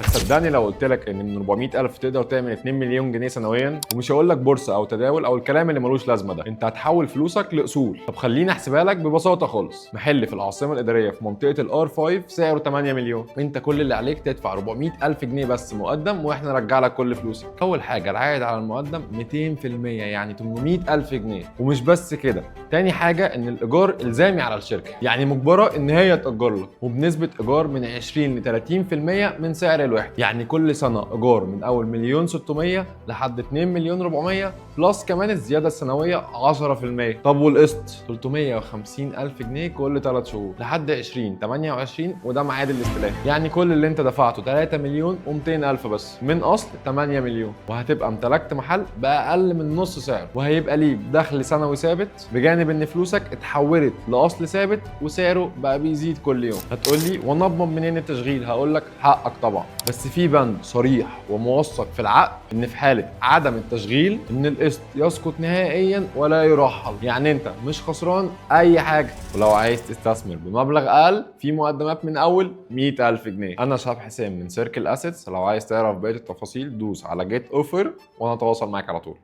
هتصدقني لو قلت لك ان من 400,000 تقدر تعمل 2 مليون جنيه سنويا؟ ومش هقول لك بورصة او تداول او الكلام اللي ملوش لازمه ده، انت هتحول فلوسك لاصول. طب خليني احسبها لك ببساطة خالص. محل في العاصمة الادارية في منطقة الار 5 سعره 8 مليون، انت كل اللي عليك تدفع 400,000 جنيه بس مقدم، واحنا نرجع لك كل فلوسك. اول حاجة العائد على المقدم 200%، يعني 800,000 جنيه. ومش بس كده، تاني حاجة ان الايجار الزامي على الشركة، يعني مجبرة ان هي تاجر لك، وبنسبة ايجار من 20 ل 30% من سعر الوحدة، يعني كل سنة ايجار من اول 1,600,000 لحد 2,400,000، plus كمان الزيادة السنوية 10%. طب والقسط؟ 350,000 جنيه كل 3 شهور لحد 2028، وده ميعاد الاستلام. يعني كل اللي انت دفعته 3,200,000 بس من اصل 8 مليون، وهتبقى امتلكت محل باقل من نص سعره، وهيبقى ليك دخل سنوي ثابت، بجانب ان فلوسك اتحولت لاصل ثابت وسعره بقى بيزيد كل يوم. هتقول لي وانا اضمن منين التشغيل؟ هقول لك حقك طبعا، بس في بند صريح وموثق في العقد ان في حاله عدم التشغيل ان القسط يسقط نهائيا ولا يرحل، يعني انت مش خسران اي حاجة. ولو عايز تستثمر بمبلغ اقل، في مقدمات من اول 100,000 جنيه. انا شهاب حسين من Circle Assets. لو عايز تعرف بقية التفاصيل دوس على get offer وانا اتواصل معاك على طول.